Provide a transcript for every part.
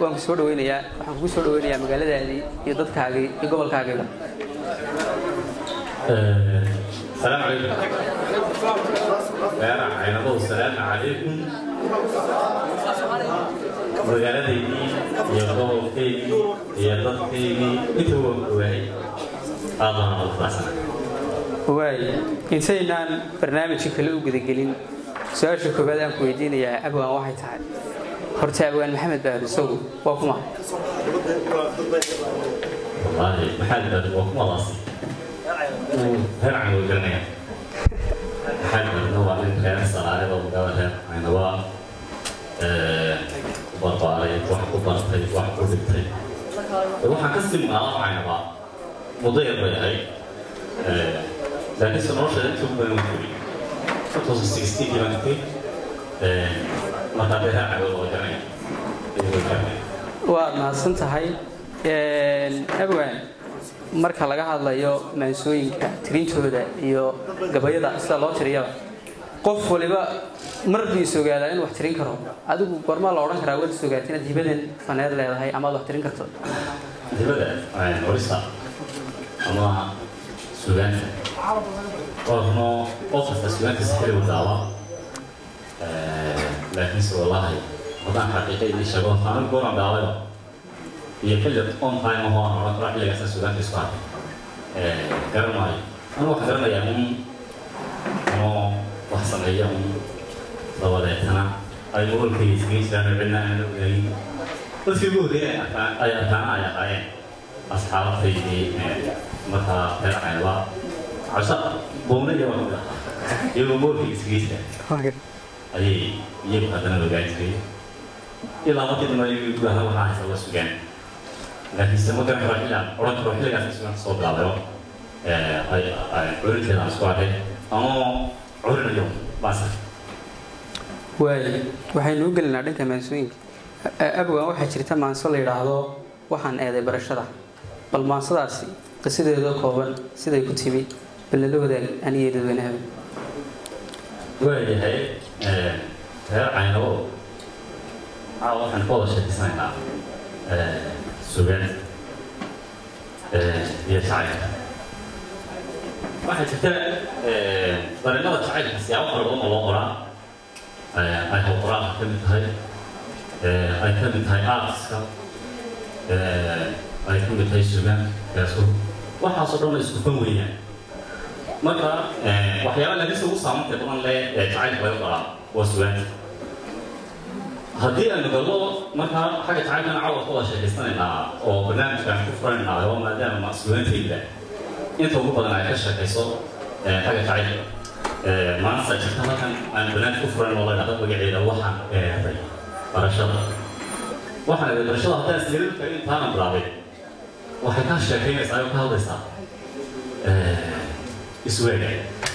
Waan ku soo dhaweynayaa, waxaan kugu soo dhaweynayaa magaaladaadii iyo dadkaagii iyo gobolkaagiiba. السلام عليكم reer Caynabo, السلام عليكم. Magaaladaydii iyo gobolkaygii iyo dadkaygii inta waan ogahay, aad baan ugu faraxsanahay. Waay, intaynaan barnaamijka kale u gudagelin, su-aasha koowaad aan ku weydiinayaa, abwaan, waxay tahay: horta abwaan Maxamed Baahud isagu waa kuma? Wallaahi Maxamed Baahud waa kumadaasi reer Caynabo garanaya. Maxamed Baahudna waa nin reer Salaale oo magaalada reer Caynaba ku barbaaray, wax ku bartay, wax ku dhigtay. Waxaan ka sii maqaala Caynaba muddo yar bay ahayd, laakiinse nolosha inta ugu badan waan joogay. 2016 baan tegay. Markaa dee reer Caynaba waa garanaya, iyagoo garanaya. Waad mahadsan tahay, abwaan. Marka laga hadlayo maansooyinka tirintooda iyo gabayada sida loo tiriyaba, qof waliba mar buu is ogaadaa inuu wax tirin karo. Adigu goormaa la odhan karaa waad is ogaatay inaad hibadan faneed leedahay ama aad wax tirin karto? Hibada curista ama sugaanta waa runo, qof kasta sugaantiisa xilli u daaba, laakiinse wallaahi haddaan xaqiiqa idiin sheego, anigu gooran daabayba iyo xilli on time ahoo aan odhan karo xilligaasaan sugaanta isku arkay garan maayo. Anigu waxaan garanayaa un anoo wax sameeya un, dabadeetana ay moolkayga iskaga jiraan oo cidna aan ogayn. Dadkii ugu horreeyay ay arkaana ay ahaayeen asxaabtaydii markaa reer Caynaba, Cabsa Buumne iyo waa kamid ahaa, iyagoo moolkayga iskaga jiraan ayay iyagu haddana ogaan jiray. Ilaa markii dambe iyagu igu yidhaahda waxaa haysa waa sugaan, laakiinse ma garan karo xilli aan odhan karo xilligaas sugaanta soo bilaabayo ay curinteeda aan isku arkay anoo curinayo baasa. Waay, waxaynu u gelinaa dhanka maansooyinka. Abwaan, waxaa jirta maanso la yidhaahdo "Waxaan eeday barashada". Bal maansadaasi qisadeeda kooban, siday ku timi, bal nala wadaag aniga dadweynahaba. Waayahay, reer Caynabo, caawa waxaan ka wada sheekeysanaynaa sugaanta iyo jacaylka. Waxaa jirta dareenada jacaylka siyaabo fara badan oo loo qoraa, ay hawl qoraalka ka mid tahay, ay ka mid tahay artska, ay ka mid tahay sugaanta, gaasuhu, waxaasoo dhan isku fan weeyaan. Marka waxyaaba laakiinse ugu saamanta badan leh ee jacaylka laga qoraa waa sugaanta. Haddii aynu gallo marka xagga jacaylkana, caawa ka wada sheekaysanaynaa oo barnaamijkaan ku furanaynaa oo maadaama sugaantayda inta ugu badan ay ka sheekayso xagga jacaylka, maanta jirta halkan aan barnaamij ku furan oo la dhahdo magaceeda "Waxaan Eeday Barashada". "Waxaan Eeday Barashada" haddaan siriirka intaanan bilaabay, waxay ka sheekaynaysaa oo ka hadlaysaa isweega.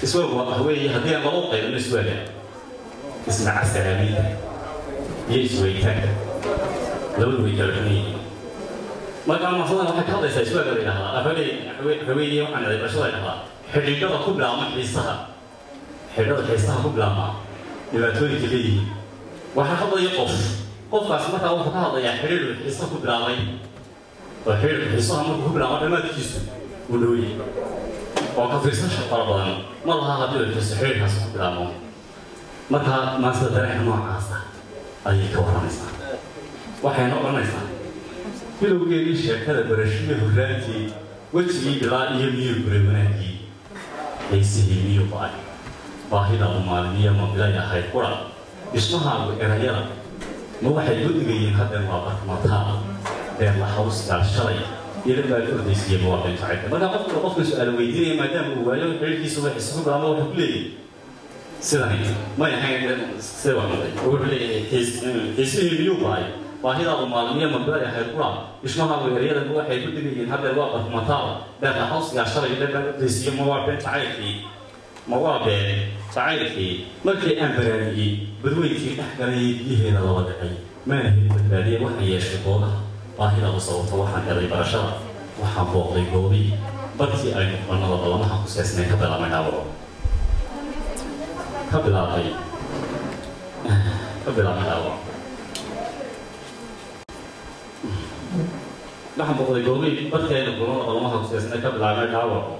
Isweegu waxa weeye, haddii aan laba qaybino isweega, ismaca salaamiinta iyo isweytaanka, labadu way kala xun yihiin. Marka maasadan waxay ka hadlaysaa isweega la yidhahdaa waxa weeye "Waxaan Eeday Barashada" la yidhahdaa xidhiidhada ku bilaabma xiisaha, xidhiidhada xiisaha ku bilaabma dhibaatooyinka leeyihiin. Waxaa hadlaya qof, qofkaas markaa wuxuu ka hadlayaa xidhiidhu xiiso ku bilaabay, oo xidhiidhku xiisaha markuu ku bilaabo dhammaadkiisu uu dhowyahay oo ka fiirsasha fara badan ma laha haddii uu xiiso xidhiidhkaas ku bilaabmo. Marka maasida dareenka noocaas ah ayay ka warramaysaa. Waxayna odhanaysaa: bilowgeedii sheekada barashiyo horraantii, wejigii bilaa iyo miyuu guray wanaaggii, xiisihii miyuu ba'ay, baahidaadu maalmiya ma bilay ahayd qura, dhismahaagu erayada ma waxay guddigayeen haddeen waa barkamataa beer laxawsgaa shalay ila baad ordaysiiye mawaaqin jacaylka. Marka qofka qofka su-aal weydiinaya maadaama uu waayo xiriirkiisa waxay isugu bilaabma, wuxuu ku leeyahay sidani may ahayn, sida waa noqday. Wuxuu leeyahay: xiisihii miyuu ba'ay, baahidaadu maalmiya ma bilay ahayd qura, dhismahaagu erayada ma waxay guddigayeen haddeen waa barkamataa beer laxawsgaa shalay ila baad ordaysiiye ma waa been jacaylkii, ma waa been jacaylkii, markii aan baraariyey badweyntii dhex galayay biyaheeda laba dhacay maana helin badbaadiye, waxaan yeeshay boogaha baahidaadu sababto, waxaan helay barashada, waxaan booqday goobihii bartii aynu qannada ballamaha ku seesnay, ka bilaabmay dhaawaco, ka bilaabmay dhaawaco. Waxaan boqday goobay barkeena kulmada qolmaha huseysna ka bilaabmay dhaawaco.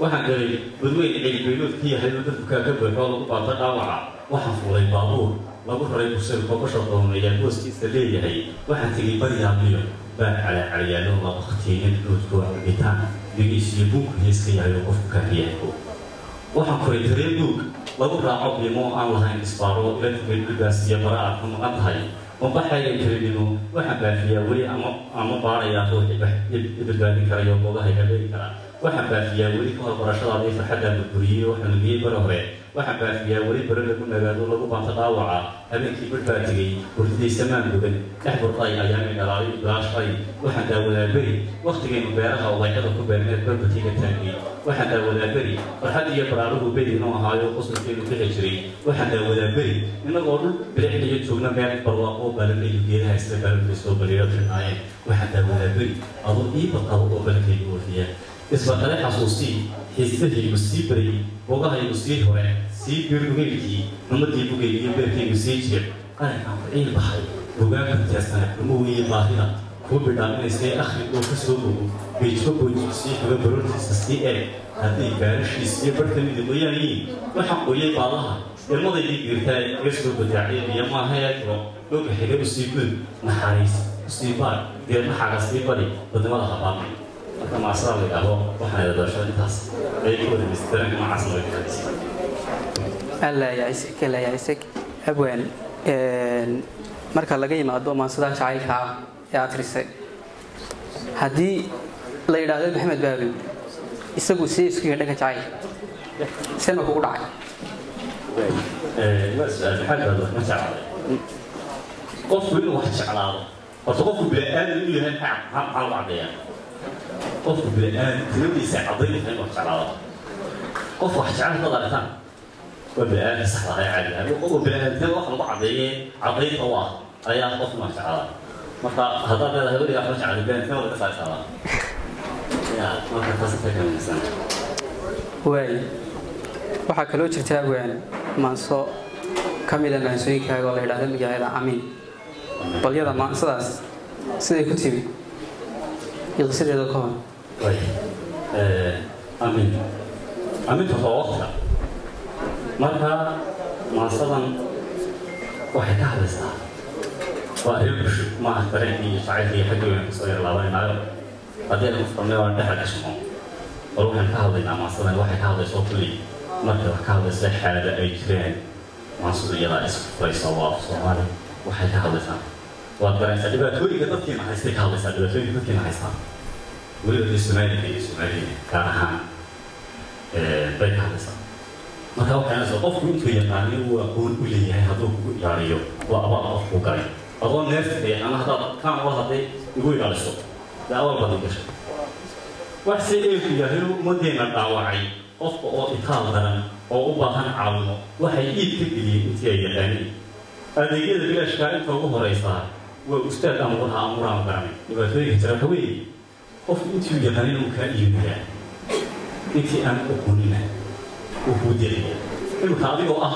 Waxaan galay badweyn cilbeylood ka yahay oo dadku kaa ka buuxo lagu baata dhaawaca. Waxaan fuulay baabuur lagu raray busel kobasha doomeeyaa booskiisa leeyahay. Waxaan tegey baryaabiyo baa calacalyaalo la baktiinin dhuudkoo cabitaan dhigiis iyo buunku heeska yahay oo qofku kaafiyahay. Waxaan koray tareen duug lagu raaco biimo aan lahayn isbaaro ila tegay dhulgaas iyo bara aad ka maqan tahay. Mabaxayga kelinimo waxaan baafiyaa weli ama baarayaa ruuxi i badbaadin karayo bogahayga dheegi kara. Waxaan baafiyaa weli ka hor barashadaada iyo farxaddaa burburiyey oo xanugiyey bare hore. Waxaan baafiyaa weli bare lagu nagaado lagu baanto dhaawaca. Habeenkii badh baa tegey hurdidaysa maan bogan dhex burqay ayaamay dhalaalay bilaashay. Waxaan daawadaa beri waktigaynu beeraha ubayxada ku beerneed barbarkayga taagay. Waxaan daawadaa beri farxad iyo baraaruhu beri inuu ahaayo qosolkeenu bixi jiray. Waxaan daawadaa beri innagoo dhul bilicliyo joogna meel barwaaqo balanlayo geedaha isla balanlay soo baliyo xidhnaayeen. Waxaan daawadaa beri adoo iiba qabo oo balankayga oofiya. Isbaqale xasuusii xiisahaygu sii baryey bogahaygu sii hore sii biir dhugeylkii xumadii bugayga iyo beerkaygu sii jiir. Qarankaan ku ciil baxay bugaagka teersane xumo weeye baahida kuu bidhaaminaysay akhri oo ka soo bogo beejba boojku sii xigo baroortiisa sii eeg hadday baarashiisa iyo barhka midib qoyaan yihiin. Waxaan qoyay baalaha ilmadaydii biirtaa iga soo bataacay biyo maaha ee jiro dhooga xiga usii gudub naxariis usii baar deernaxaga sii bari dadnimada habaamay. Marka maasada la yidhaahdo waxaan idadasho intaas ayay ku wadamaysa dareenka noocaasna way ka hadlaysa. Alla yacisek, alla yacisek abwaan. Marka laga yimaado maansadaha jacaylka ah ee aad tirisay, haddii la yidhaahdo Maxamed Baabi isagu see isku yahay dhanka jacaylka, see ma kugu dhacay? Waa su-aal maxaa baad wax ma jeclaaday qofku inuu wax jeclaado. Horta qofku bini-aadan inuu yahay maxaa lagu caddeeyaa? Qofku bini-aadan tilmadiisa caddayn tahay inuu wax jeclaado. Qof wax jecel haddaad aragtaan waa bini-aadan saxda ah ee caadiga ah. Qofku bini-aadantinimada wax lagu caddeeye caddaynta u ah ayaa qof inuu wax jeclaada. Marka haddaad leedahay weligaa wax ma jeclay, bini-aadantinimada ka saarsaada ya marka taas intay ka muhiimsan. Waay, waxaa kaloo jirta abwaan maanso ka mida maansooyinkaaga oo la yidhahdo magaceeda Amiin. Balyada maansadaas siday ku timi iyo qisadeeda ka hor. Waay, amiin amiinta waa waqtiga. Marka maansadan waxay ka hadlaysaa waa arrin bulsho, maaha dareenkii iyo jacaylkii iyo xaggii waynu kasoo yar laabanaynayo. Haddii aynu furmay waan dhexda gashno, bal waxaan ka hadlaynaa maansadan waxay ka hadlayso kulley. Markay wax ka hadlaysa xaalada ay jireen maansadu iyadaa isku furaysa waa af Soomaali. Waxay ka hadlaysaa waad garanaysaa dhibaatooyinka dadkiina haystay ka hadlaysaa, dhibaatooyinka dadkiina haystaa weliba dee Soomaaliga iyo Soomaaliya gaar ahaan bay ka hadlaysaa. Marka waxay noqonaysaa qofku intuu yaqaaniyo uu aqoon u leeyahay hadduu kugu ilaaliyo waa abaal qofku galay. Adoo neefta yaqaana haddaad kaan ula hadday igu ilaaliso dee abaal baad i gashay. Wax se eegku yahay ummaddeena dhaawacay qofka oo itaal daran oo u baahan caawimo waxay iib ka geliyeen intii ay yaqaaniin adeegyada bilaashkaa. Inta ugu horeysaa waa ustaad amuraha amuraan garanay. Dhibaatooyinka jira waxa weeye qofku intii uu yaqaanin uu kaa iibinayaa, intii aan aqoonina uu kuu deeqaya. Imika adigoo ah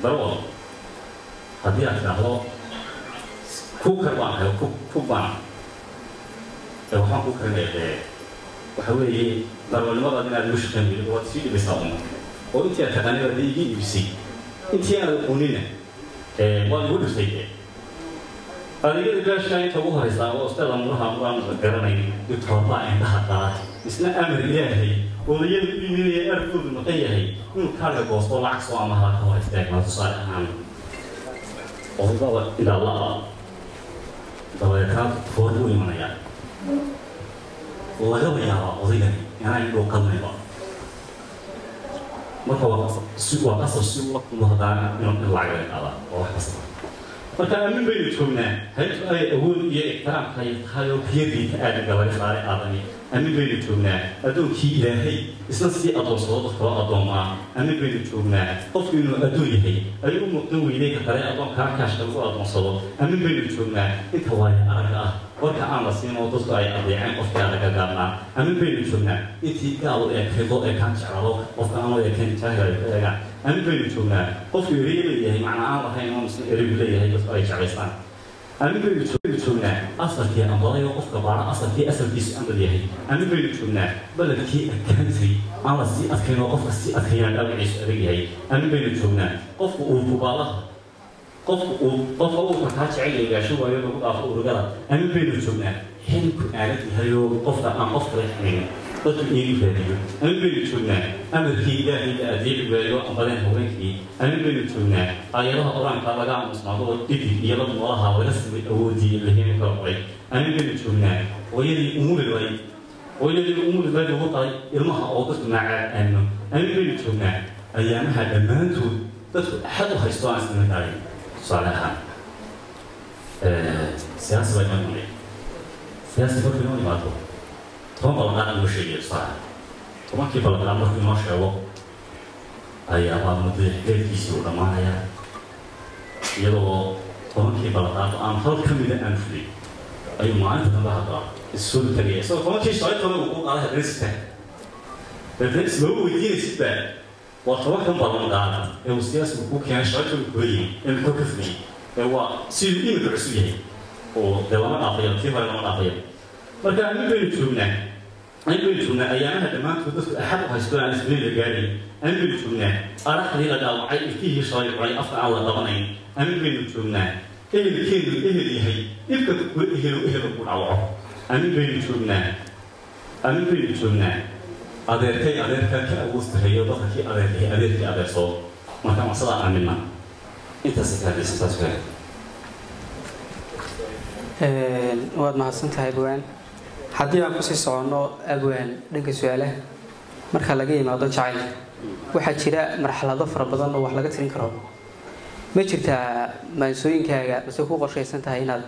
darawal haddii aad tidhaahdo kuu kar baan ahay ku baan waxbaan kuu karinaya dee waxa weeye darawalnimadaad inaad igu shaqayn weydo waad sii dhibaysaa uma oo intii aad taqaanay baad iga iibisay, intii aan aqoonina waad igu dhirtay dee. Adeegyada bilaashkaa inta ugu horeysaa waa ustaad amuraha amuraan garanayn doctorbaa indhaha qala isna amar ilaahay odayada u iminaya arkoodu maqan yahay inuu kaarka goosto lacag soo amahaa ka hor istaagnaa. Tusaale ahaan odaybaba indhaa la-a dabadeetna toor buu imanayaa, lagaba yaabaa odaygani inaan indhuu qalmayba. Marka waa qasab si ula kulmo haddana inuu in lacag laga qaadaa waa wax qasab. Marka aamin baynu joognaa hayntu ay awood iyo ixtiraamka ay tahay oo kiyadiita aadamka laga saaray aadami. Aamin baynu joognaa addoonkii ilaahay isna sii addoonsado dadka loo addoomaa. Aamin baynu joognaa qofku inuu addoon yahay ayuu u muuqdan weynay ka kale addoonkaa kaashka lagu addoonsado. Aamin baynu joognaa inta waayo aragga ah warka aan la siin oo dadku ay adeeceen qofkii aragga gaabnaa. Aamin baynu joognaa intii gaal u eekayd loo ekaan jeclaado qofka aan loo ekayn jaahil ay ku eegaan. Aamin baynu joognaa qofku erey leeyahay macna aan lahayn oo misna ereygu leeyahay dadku ay jeclaystaan. Amin baynu joognaa asalkii ambadayo qofka baara asalkii asalkiisu ambad yahay. Amin baynu joognaa baledkii adkaan jiray aan la sii adkayn oo qofka sii adkayaan dhaawaciisu adag yahay. Amin baynu joognaa qofku uu kubaalaha qofku uu qofka uu markaa jecel yahay gaasho waayo lagu dhaafo urugada. Amin baynu joognaa xilku aanad yahay oo qofka aan qof kale xinin dadku iigu raadiyo. Amin baynu joognaa amarkii Ilaahay la adeeci waayo ambadeen haweenkii. Amin baynu joognaa aayadaha Qur-aanka laga aamusnaado oo dhidig iyo lab noolaha laga simay awoodii laheeni kala qoray. Amin baynu joognaa hooyadii umuli layd, hooyadii umuli layd ugu qalay ilmaha oo dadku maacaad aamino. Amin baynu joognaa ayaamaha dhammaantood dadku axad u haysto aan isla gaarin. Tusaale ahaan, siyaasi baa inoo imanaya. Siyaasi markuu inoo imaado 10 ballanqaad inoo sheegaya. Tusaale, 10kii ballanqaad markuu inoo sheego ayaa baa muddada xileedkiisii uu dhammaanayaa, iyadoo 10kii ballanqaad aan hal ka mida aan fulin ayuu maalinta dambe haddana issoo tagaya, isagoo 10kii shalay toban uu kuu qaaday haddana sitaa. Dabeetna ismaba weydiinaysid baa waa 10kan ballanqaad ee uu siyaasigu kuu keenay shalay toban kula yimi ee muxuu ka fuliyey, ee waa siduu imika cusub yahay oo dee lama dhaafayo, tii hore lama dhaafayo. Marka amin baynu joognaa, amin baynu joognaa ayaamaha dhammaantood dadku axad u haysto aan isniin la gaadhayn. Amin baynu joognaa araxdii la dhaawacay ilkihii shalay cunay afka aan la qabanayn. Amin baynu joognaa ehelkeenu ehel yahay dhibka kula ehelo ehelo ku dhaawaco. Amin baynu joognaa, amin baynu joognaa adeerkay adeerkaa ka awood sareeyo dadka kii adeerkay adeerkii adeersoo. Marka masadaa aaminna intaasay ka hadlaysa saas kale. Waad mahadsan tahay, abwaan. Haddii aan kusii soconno, abwaan, dhanka su-aalaha, marka laga yimaado jacaylka waxaa jira marxalado fara badan oo wax laga tirin karo. Ma jirtaa maansooyinkaaga mase ku qorshaysan tahay inaad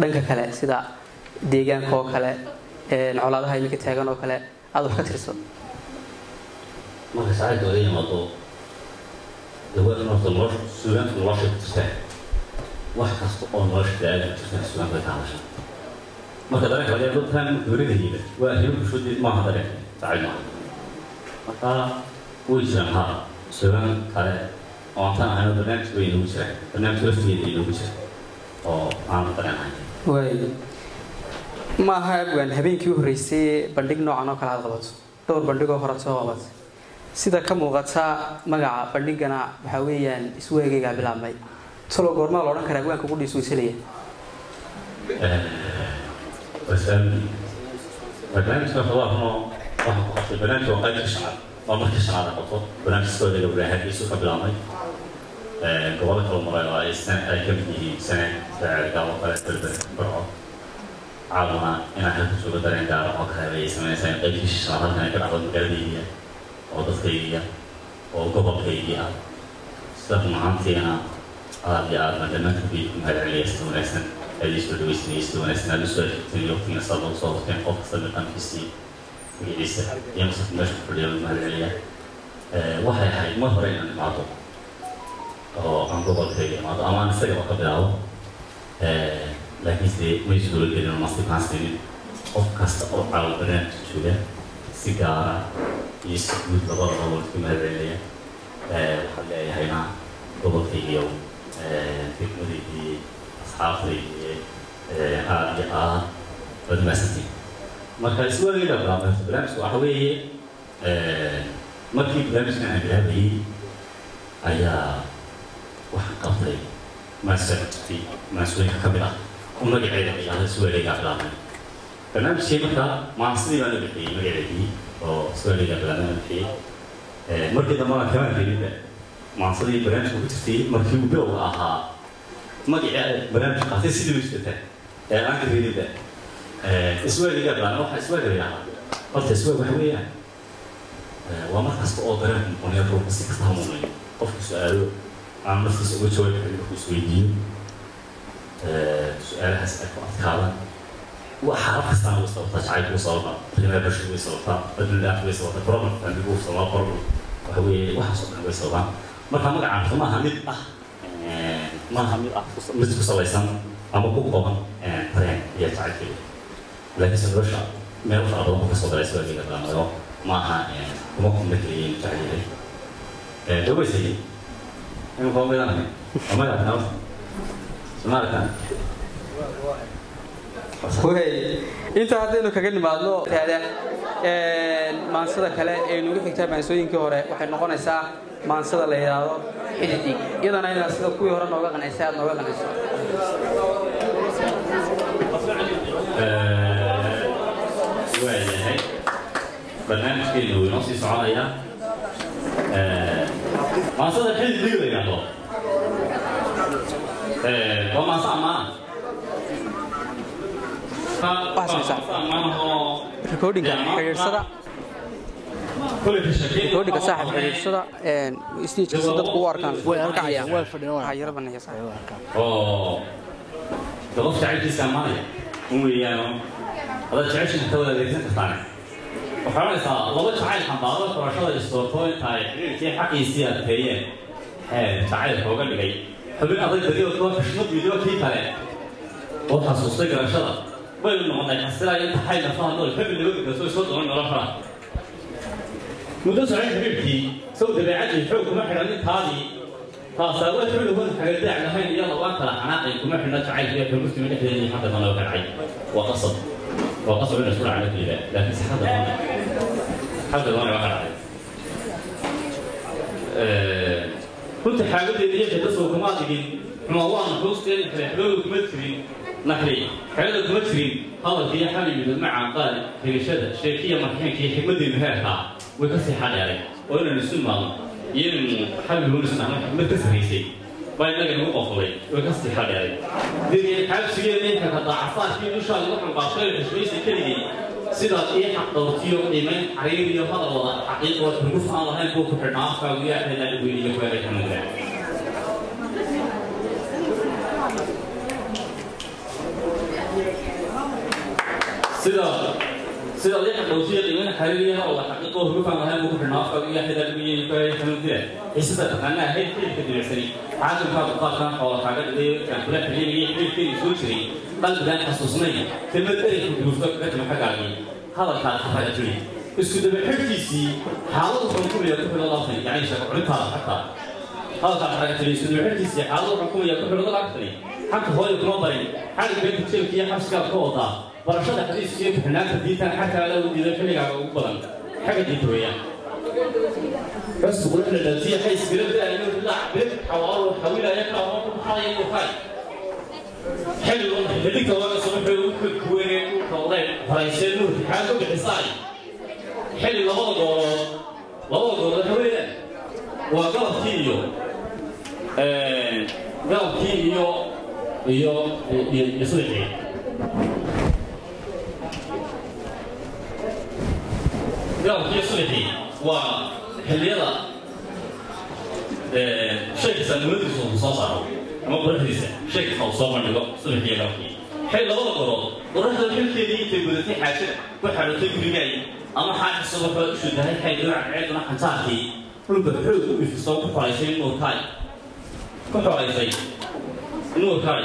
dhanka kale sida deegaanka oo kale, colaadaha iminka taagan oo kale aada wax ka tirso? Marka jacaylka laga yimaado, dee waa in horta nolosha suugaantu nolosha ku jirtaa, wax kasta oo nolosha bini'aadamka ku jirtaa suugaantu way ka hadashaa. Marka dareenka laga yaabo dadkan dooranayeyba waa arrimo bulshadeed, maaha dareen jacayl maaha. Marka way jiraan haa suugaan kale oo aan tan ahayn oo barnaamij way inoogu jiraan, barnaamij laftigeeda inoogu jira oo aan dareen ahayn. Waay ma aha, abwaan, habeenkii u horreysay bandhig noocan oo kale aad qabato, dhowr bandhigoo hore soo qabatay. Sida ka muuqata magaca bandhigana waxaa weeyaan isweegaygaa bilaabmay. Talo goormaa la odhan karaa abwaanka ugu dhiisweysalaya? Barnaamijka waa runo waxaan ku qabtay barnaamijka waa qaybta shanaad, waa markii shanaad aan qabto barnaamijka isweegayga baraahaadkiisu ka bilaabmay. Gobollo kala maray oo ay ay ka mid yihiin Sanaag, Ceelgaab oo kale, Berber, Burco. Caawana inaan halka joogo dareen gaara oo kale bay samaynaysaa in qaybtii shanaad halkan ay ka dhacdo magaaladaydiya oo dadkaygiya oo gobolkaygii ah. Sida run ahaantiina aad iyo aad baan dhammaantood ku mahadcelinaya sida wanaagsan aad ii soo dhawaysanayay, sida wanaagsan aad u soo adeegteen iyo waqtigiina saad loogu soo horteen. Qof kasta miqaamkiisii, magaciisa iyo masafka meesha ku fadhiya baan mahadceliyaa. Waxay ahayd mar hore inaan imaado oo aan gobolkayga imaado ama aan isagaba ka bilaabo, laakiinse may suuro gelin oo nasiib aan siinin. Qof kasta oo caawa barnaamijka jooga si gaara iyo si guud labadaba waan isku mahadcelinaya. Waxaan leeyahayna gobolkaygiiyow, degmadaydii, asxaabtaydii, aad iyo aad waad mahadsantihiin. Marka iswaagayga bilaabmay barnaamijka waxa weeye markii barnaamijkan aan bilaabayay ayaa waxaan qabtay maasirtay maansooyinka ka mid ah oo magaceeda la yidhahdo iswaagaygaa bilaabmay barnaamijkii. Marka maansidii baan u bixiyey magaceedii oo iswaagaygaa bilaabmay aan bixiyey. Markii dambena kamaan reebinba maansadii barnaamijka ku jirtay markii uu bilowga ahaa magacii barnaamijka qaatay sidii u jirta ee aan ka reebinba iswaagaygaa bilaabmay. Waxa iswaaga la yidhahdaa horta iswaag waxa weeyaan waa mar kasta oo dareenku noqonayo ruuxa si kasta hamuunayo qofku su-aalo aan naftiisa uga jawaabi karin markuu isweydiiyo, su-aalahaas ay ku adkaadaan. Waa xaalad kastaana way sababtaa, jacaylku way sababtaa, arrimaha bulshada way sababtaa, badbaadada way sababtaa, problem family wuu sababaa, problem waxa weeye waxaas oo dhan way sababaan. Marka magacaan horta maaha mid ah, maaha mid ah mid ku salaysan ama ku kooban dareen iyo jacaylkeeda, laakiinse nolosha meel fara badan buu kasoo galay iswaagayga bilaamayo. Maaha kuma kumna keliya inuu jecel yahay dawaysayay imika waa midanahay. Waa magaca somaalitan. Way inta haddaynu kaga nimaadno taada maansada kale ee nugu xigtaa maansooyinkii hore, waxay noqonaysaa maansada la yidhaahdo Xidid Dhiig. Iyadana inaad sida kuwii hore nooga qancisay aad nooga qanciso. Waayahay, barnaamijkeenu wuu inoo sii soconayaa. Maansada Xidid Dhiig la yidhaahdo waa maanso ammaana. Waxaa recordingka xidhiidhsada, recordingka saaxib xidhiidhsada stageka si dadku u arkaan. Kacaya waxaa yaro baneeya saaxib. Oo de qof jacaylkiisa ammaanaya un weeyaano, hadaad jeceshin xataa wada adeegsan kartaan. Waxay odhanaysaa: laba jacayl xambaaro xurashada isdoortoo inta ay xidhiidhkii xaqiisii adkeeyeen, xeer jacaylka uga dhigay xubin adag daryoodkoo xushmad midoo kii kale oo xasuustay garashada baynu noqonay xasilaya inta xay nafaha nool xubin nabadgelka soo soo doona nolosha muddo socon xidhiidhkii sow dabeecadii xoog kuma xidhan intaadii taasaa waa xulihun xagadaac lahayn iyo labaan kala xanaaqay kuma xidhna jacaylka iyo xurguftima dhexdeeda iyo xagga danoo ka dhacay. Waa qasab, waa qasab inay isku dhacno keliya, laakiin si xagga doona, xagga doona waa ka dhacay. Runta xaagadeeda iyo xidda soo kuma dhigin xuma waa nuxuusteen xeexdooda kuma jirin naxri xeelada kuma jirin hadalka iyo xabiibida macaan qaali xigashada sheekiya marxeenka iyo xigmadii meheerka way ka sii xadheeray oo inaynu isu imaadno iyo inaynu xabiibuna isu nacno xigmad ka sarraysay baa innaga nagu qofulay, way ka sii xadheeray diriin xaabsigeeda inta daacasaarkii dushaada ugu xambaartay xushmaysa keligii sidaad ii xaq dhowrtiyo qiimayn xariir iyo hadal wada xaqiiq oo xurguf aan lahayn buu ku xidhnaa afkaagu yaa xeedaa dhigweyniyo ku eray xanuunka. Sida ii xaq dhowrtiyo qiimayn xariir iyo hadal wada xaqiiq oo xurguf aan lahayn buu ku xidhnaa afkaagu yaa xeedaa dhigweyniyo ku eray xanuunka. Xiisada taqaanaa ahayd xilibka dilicsani xaakimkaa dulqaadkan xoola kaaga dhigay intaan kula xiriirayay xiriirkeedii soo jiray qalbigaan xasuusnay kelmad ereyku duufto kaga timi xaggaagii hadalkaad xaraga tiri isku daba xirkiisii xaaladu xunkumaya ku xidho laabtani, yacni sheeko culintaada xataa hadalkaad xaraga tiri isku daba xirkiisii xaaladu xunkumaya ku xidho laabtani. Xanta hooyo kuma barin xalig beenta jeelka iyo xabsigaad ka wadaa barashada xadiiska iyo kuxinaanta diintan xagkaada u diiday xilligaaga ugu badan xagga diinta weeyaan xusbu quruxda dhaltiya xays bilada iyo dilaac bilad xawaaro xawilaya ka oo ku xalaya ku kay xilligan xidigta laga soo xidhay wuxuu kuweynay dhulka oday horaysay nuurka xaal ku bixisaay xilli labada goorood, labada goorood waxa weeyaan waa galabkii iyo galabkii iyo subaxii. Galabkii iyo subaxii waa xilliyada shay kasta nimadiisa uu soo saaro ama quruxdiisa shay kasta uu soo bandhigo, subaxii iyo galabkii. Xil labada gorood qoraxda xilkeedii intay gudatay xaajada ku xadhatay gurigaay ama xaaji subaxoo ishu dahay xaydoo cadceeduna xantaarkii dhulka xoog u ifisoo ku xoraysay nuurkaay, ku xoraysay nuurkaay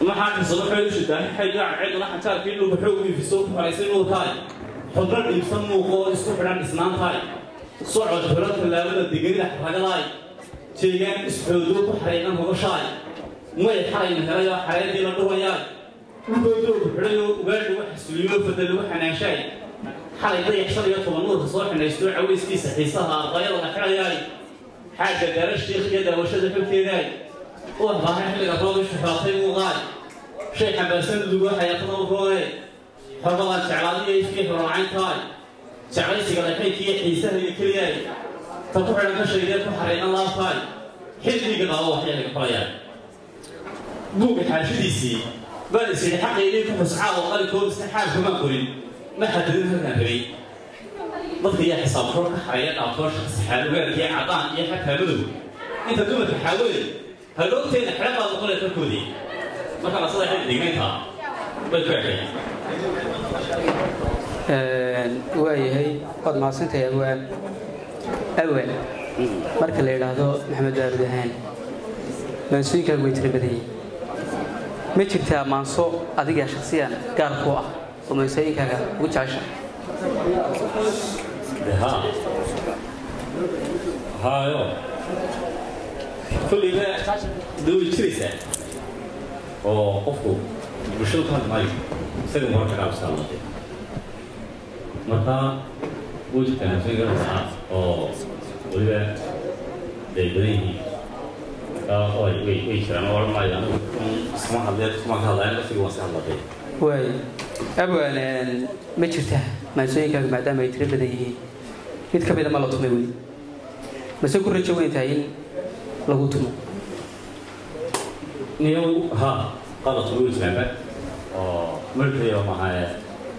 ama xaaji subaxoo ishu dahay xaydoo cadceeduna xantaarkii dhulka xoog u ifisoo ku xoraysay nuurkaay, xubno dhiibsan muuqoo isku xidhan dhisnaantaay, socod xulo tallaabada deganida xaragadaay, jeegaan isxoodoo ku xariiqan hogashaay, may xalayna helayoo xareedii la dhuwayaay, dhulkoo doogu xidhayoo ugaadh lagu xasuuliyoo fada lagu xanaanshaay, xalay dayax 15 nuurka soo xinaystoo cawayskiisa xiisaha ardayada la xidhayaay, xaagga gaara shiikh iyo daawashada xogteedaay, ubax baahan xilliga roob ishu xelatay muuqaay, shay xambaarsan udugoo xayaatada u roonee, xormadaan jeclaadiyo ifkii xorolacayntaay, jeclaysiga dhaxaydkiiyo xiisaha iyo keliyaay, ta ku xidhan ka shaydee ku xariiqan laabtaay, xilliga qaabo waxyaalaga qolayaan. Buugga xaashidiisii baan is yidhi xaqaygii ku xuscaa oo qalikoo isna xaal kumaan qorin, ma xadidin halkaan rabay. Dadka yaa xisaabtoor ka xareeya dhaabtoo shaqsi xaalugaarkii caddaan iyo xataa madow inta dumarka xaawaday haloogteena xidhan baad noqonaya korkoodii. Marka masada xilli dhignayntaa bay ku ekay. Waayahay, waad mahadsantahay awaan. Awaan, marka la yidhaahdo Maxamed Baarud ahaan maansooyinkaagu way tiro badan yihiin. Ma jirtaa maanso adiga shakhsiyan gaar ku ah oo maansooyinkaaga ugu jecesha? Ha, hayo, kulliba dee way jiraysaa. Oo qofku bulshadu ka hadli maayo, isaga mararka qaar iska hadlatay. Marka way jirtaa maansooyinka nooca oo weliba day badan yihiin. Marka way jiraan oo odhan maayo anigu iskama hadlee, iskama ka hadlayan, laftiga waan iska hadlatay. Waay abwaan, ma jirtaa maansooyinkaaga maadaama ay tiro badan yihiin mid ka mida ma la tumay weli, mase ku rajo weyn tahay in lagu tumo? Niyow, ha, qalad way jiraanba oo mar kaliya maaha.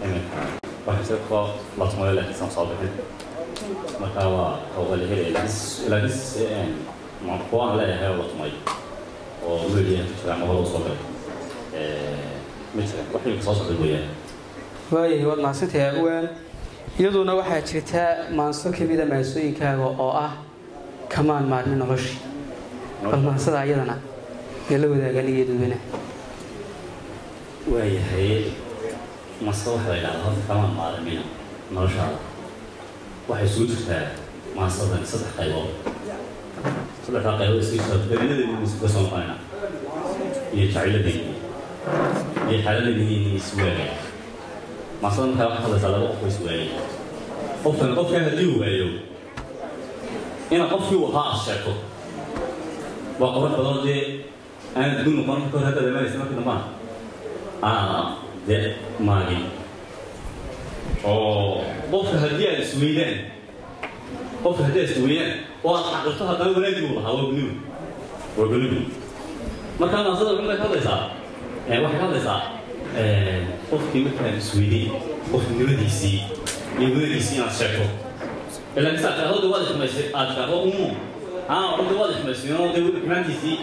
Iminka waxaa jira kuwa la tumayo laakiin san soo bixin. Marka waa la helaya, laakiin kuwa aan leeyahay oo la tumay oo weliya ku jira ama hore u soo galay ma jiraan, wax iminka soo socda mooyaane. Waayahay, waad mahadsantahay abwaan. Iyaduna waxaa jirta maanso ka mida maansooyinkaaga oo ah "Kamaan maarmin noloshii". Bal maansada ayadana nala wadaaga aniga dadweynaha. Waayahay, mase waxa la yidhahdaa horta "Kamaan maarmina noloshaada" waxay isugu jirtaa maasadan saddex qaybood. Saddexdaa qaybood isugu jirtaa dareenadeedii isuga soo noqonayna iyo jacayladeedii iyo xaaladadeedii iswaagay. Maasada markaa waxay hadlaysaa laba qof oo iswaayay. Qofkan qofkan haddii uu waayo, ina qofkii uu ahaa aad sheegto waa qurux badan. Dee aanad gu noqon marka hore haddaad imanaysa, marka dambana aanad dee maagin. Oo qofka haddii aad isweydaan, qofka haddii aad isweydaan oo aad xaqirto, haddana wanaagii uu lahaa waa gunimu, waa gunimu. Markaa maasada wuxuu ka hadlaysaa, waxay ka hadlaysaa qofkii markaad isweyday, qofnimadiisii iyo wanaagiisii inaad sheegto. Ilaa kasta aad waad xumaysay, aad tiraahdo umu aan odhan waad xumaysay oo dee xumaantiisii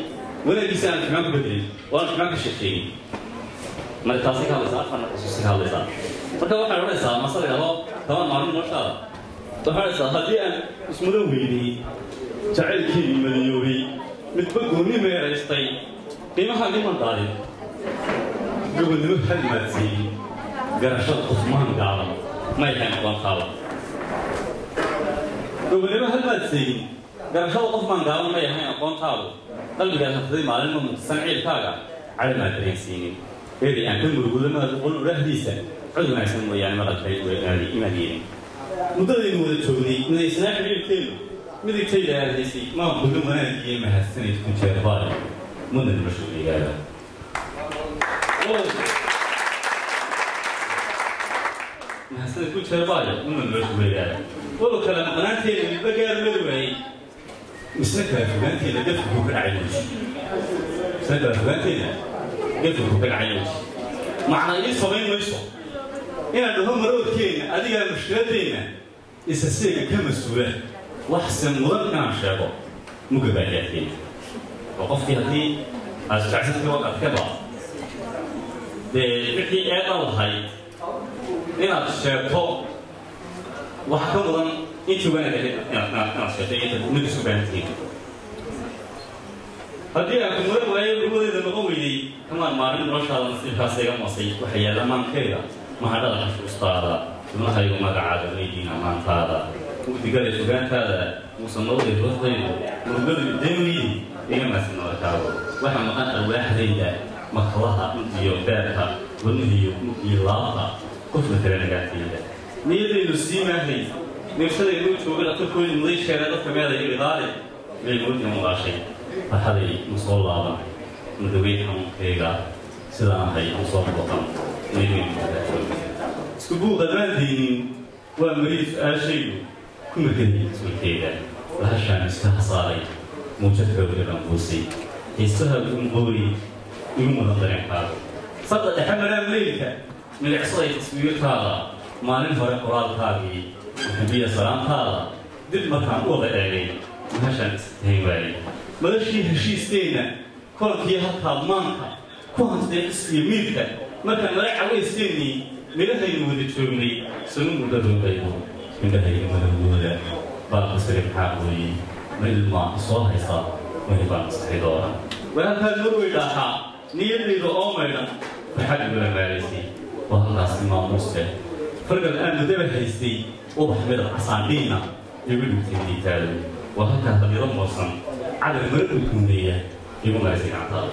wanaagiisii aan xumaan ku bedelin oo aan xumaan ka sheekeegin. Marka taasay ka hadlaysaa, afarna xusuusay ka hadlaysaa. Marka waxay odhanaysaa mase la yidhahdo "Kamaan maalmin noloshaada", waxay odhanaysaa: haddii aan ismudan weynay, jacaylkeygii madiyoobay, midba goonni meeraystay, qiimaha niman daadin, gobonnimo hal maadsiiyey, garashada qofmaan gaaban may ahayn aqoontaada. Gobonnimo hal maadsiiyin, garashada qofmaan gaaban may ahayn aqoontaadu. Qalbigaad haftaday maalin ma muqsan, ciilkaaga cali maad dareensiinin. Erey aan ka murugooda maad oqon odhaahdiisa, cod wanaagsan mooyaane maqalkay imaad yeelin. Muddadaynu wada joognay midaysnaa xidhiirkeenu, midigtayda aad haysay maan kulin wanaagiyo mahadsanid ku jeerbaay mudna nolosha weligaaba. Mahadsanid ku jeerbaayo mudna nolosha weligaaba. Walow kala maqnaanteeda midba gaar mari waayey, misna kala fogaanteeda gafku ka dhacay weji, misna kala fogaanteeda gafku ka dhacay weji. Macna ii samayn mayso inaan dhaho maroodkeena adigaa mushkiladeenna isa seega ka mas-uula, waxse mudan inaan sheego muga baahiyaadkeena. Oo qofkii haddii aad jecsantii waqadkaba dee wixii eedan lahayd inaad sheegto waxa ka mudan intii wanaag ahayd inaad sheegto inta mid isu baahantihiin. Haddii aan ku muran waayo, urwadeyda noqon weydey, kamaan maalin noloshaada nasiibkaas iga moosay. Waxa yaalla maankayga mahadhada xasuustaada, xubnahaygu magacaaga weydiin ammaantaada, mugdigale fogaantaada muusan noqday ruuxdaydu murugadu ideen iga maasin noloshaadu. Waxa maqan alwaaxdayda makalaha intiyo beerka wadnihiyo mugii laabta qof matala nagaatayda. Niyadaydu sii maahay neefsadaydu jooga dhatarkoodii muday sheega dadka meeday iridaale maymoodina maqashay. Farxaday ma soo laaban madawey xanuunkayga, sidaan ahay ma soo booqan. Isku buuqa damaantaynin waa marii su-aashaydu ku markaday rasuulkayga. Lahashaan iska hasaaray muujad xoogga dhanbuusay, xiisaha gumboori igu mudan dareenkaaga. Sadda dhexe maraan leylka milicsaday taswiirtaada, maalin hore qoraalkaagii muxubiya salaamtaada dib markaan u wada eegay, mahashaan istahayn waayey. Madashii heshiiskeenna kolankii halkaad maanka ku hantiday xisbiga miirka, markaan mala cawayskeenii midhahaynu wada joognay sanu mudadooqaydo indhahayga madowgooda baaqasare maxaa qooyey? Ma ilmaa soo haysa wahibaan maskaxay doona war halkaad marwey dhaaxaa niyadayda oo maydhan farxad igula maalaysay. Waa halkaasi maamuuste fargal aan muddaba haystay, ubax midab casaandhiina igu dhigtay midigtaadu. Waa halkaa hadyado moosan cadar mara udguuneeya igu maraysay gacantaada.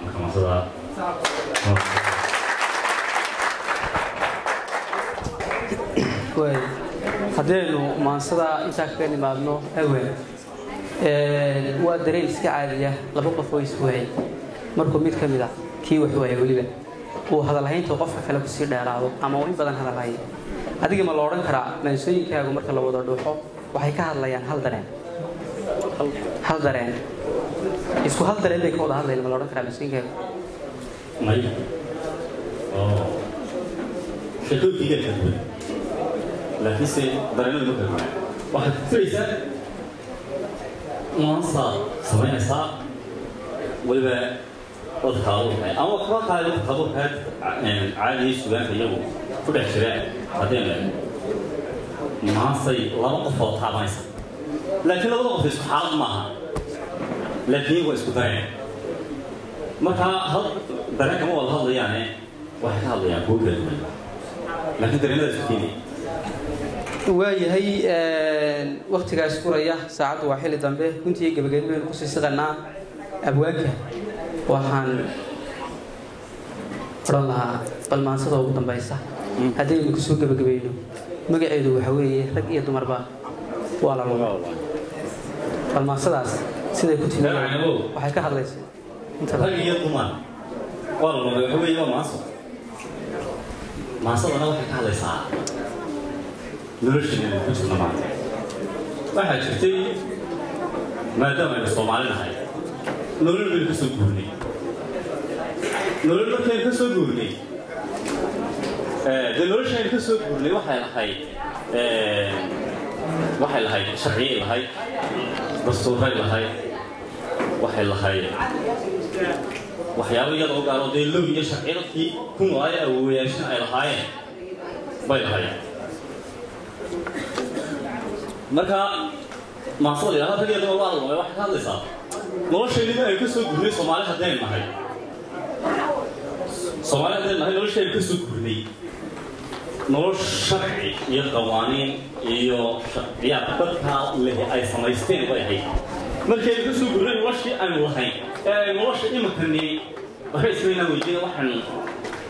Marka masadaa Waay, haddaynu maansada intaa kaga nimaadno, awel waa dareen iska caadiya laba qof oo iswaayay markuu mid ka mid ah kii wax waayay weliba uu hadalhaynta qofka kale kusii dheeraado ama uu in badan hadalhayo. Adiga ma la odhan karaa maansooyinkaagu marka la wada dhuuxo waxay ka hadlayaan hal dareen, hal dareen, isku hal dareen bay ka wada hadlayaan? Ma la odhan karaa maansooyinkaagu? May, oo sheekooyinkaygaa kala duwan, laakiinse dareenadu ma kala duwan. Waxaad ku filaysaa maansaad samaynaysaa weliba dadka abuurka ama kuwa kale, dadka abuurka caadiga sugaanka iyagu ku dhex jira. Haddaynu eegno, maansay laba qof oo taabanaysa, laakiin labada qof isku xaalad maaha, laakiin waa isku dareen. Marka hal dareen kama wada hadlayaane, waxay ka hadlayaan kuwo kala duwan, laakiin dareenada isku keenaya. Waayahay, waktigaas furaya, saacaddu waa xilli dambe, guntiga gebagedi baynu kusii siqanaa. Abwaanka waxaan odhan lahaa bal maansada ugu dambaysa haddaynu kusoo gebagabayno, magaceedu waxa weeye "Rag iyo Dumarba Waa La Lumay". Bal maansadaas siday ku timi, waxay ka hadlaysa inta "Rag iyo Dumar Waa La Lumay" waxa weeye waa maanso. Maansadana waxay ka hadlaysaa nolosheena ku jirna maanta. Waxaa jirtay, maadaama aynu Soomaali nahay, nolol baynu ka soo guurnay. Nolol markaynu ka soo guurnay, dee noloshaynu ka soo guurnay waxay lahayd sharciyay lahayd, dastuuray lahayd, waxay lahayd waxyaabo iyada u gaaro, dee low iyo sharciyo dadkii ku noolaayo awoowayaashin ay lahaayeen bay lahayd. Marka maansada la yidhahdo "Rag iyo Dumar Waa La Lumay" waxay ka hadlaysaa noloshaynima aynu ka soo gurnay. Soomaali haddaynu nahay, Soomaali haddaynu nahay, noloshaynu ka soo gurnay nolol sharci iyo qawaaniin iyo sharciyaad dadkaa lehi ay samaysteen bay ahayd. Markaynu ka soo gurnay noloshii aynu lahayn ee ay nolosha imanka nimi, waxba ismaynaan weydiina,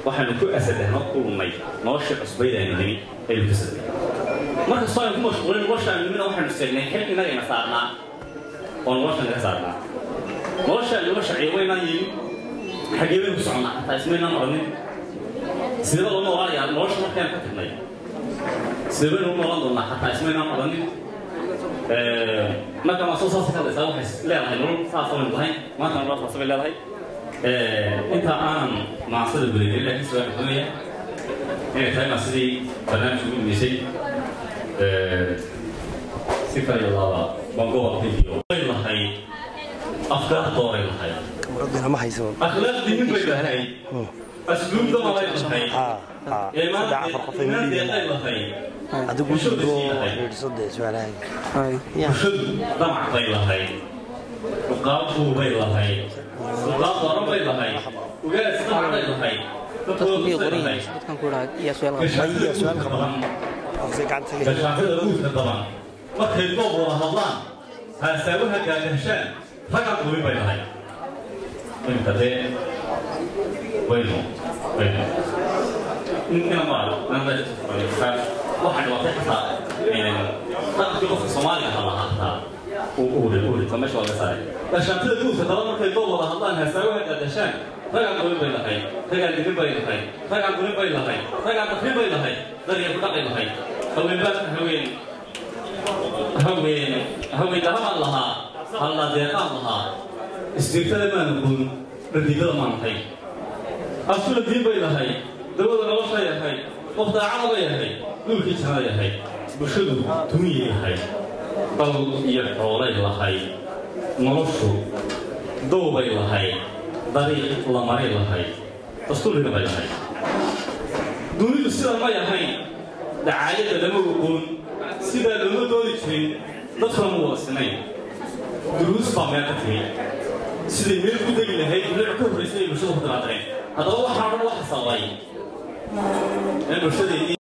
waxaanu ku asadahno ku lumnay noloshii cusbayd aynu nimi aynu ka sadnay. Markastoo aynu ku mashquulin nolosha aynu nimina, waxaynu seegnay xil innagayna saarnaa oo nolosha naga saarnaa. Nolosha aynu nima sharciyo waynaan yeelin, xaggee baynu ku soconnaa xataa ismaynaan odhanin. Sidee loo noolaanayaa nolosha markaynu ka tagnay? Sidee baynu u noolaan doonnaa xataa ismaynaan odhanin. Marka maa soo saasa ka hadlaysaa, waxay leedahay nolol saasa baynu lahayn, maanta nolol saasa bay leedahay. Inta aanan maansada gudagelin, laakiin se waxaan doonaya inay tahay maasidii barnaamijka ugu dambeysay, si kale iyo laaba baan gobolka iyo bay lahayd, afkaar dooray lahayd, akhlaaq dihin bay lahayd, asluub damalay lahayd, iimaan deeqay lahayd, bulshadu damac bay lahayd, cuqaab buubay lahayd, cuqaab dooran bay lahayd, ugaas damac bay lahayd, gashaantada guudka daban markay goob wada hadlaan, haasaawaha gaadahshaan, ragan qubin bay lahayd. Imika dee waynu ina ma waxaa dhibatay xataa dhaqankii qofka Soomaaliga ha lahaa xataa uu meesha waa laga saaray. Gashaantada guudka daban markay goob wada hadlaan, haasaawaha gaadahshaan, ragaan qubin bay lahayd, ragaan dibin bay lahayd, ragaan gurin bay lahayd, ragaan dafrin bay lahayd, daryeel ku dhaqay lahayd. Haween baa haween haween haween daramaan lahaa, hallaa deeqaan lahaa, isdirtada maanu goon, dhadiidada maan lahayn. Asula diin bay lahayd, dawada noloshay ahayd, qof daacada bay ahayd, dhulkii jannada ahayd, bulshadu duunyay lahayd, dal iyo xoolay lahayd, noloshu dowbay lahayd, dariiq la maray lahayd, dastuurina bay lahayd. Dunidu sidaa may ahayn, dacaayadda lama oqoon, sidaa looma doodi jirin, dadkuna ma wada sinayn. Duruus baa meel ka timi, siday meel ku degi lahayd dulic ka horraysay ay bulshada ku daraadreen. Haddaba waxaa dhan waxa sababay in bulshadeedii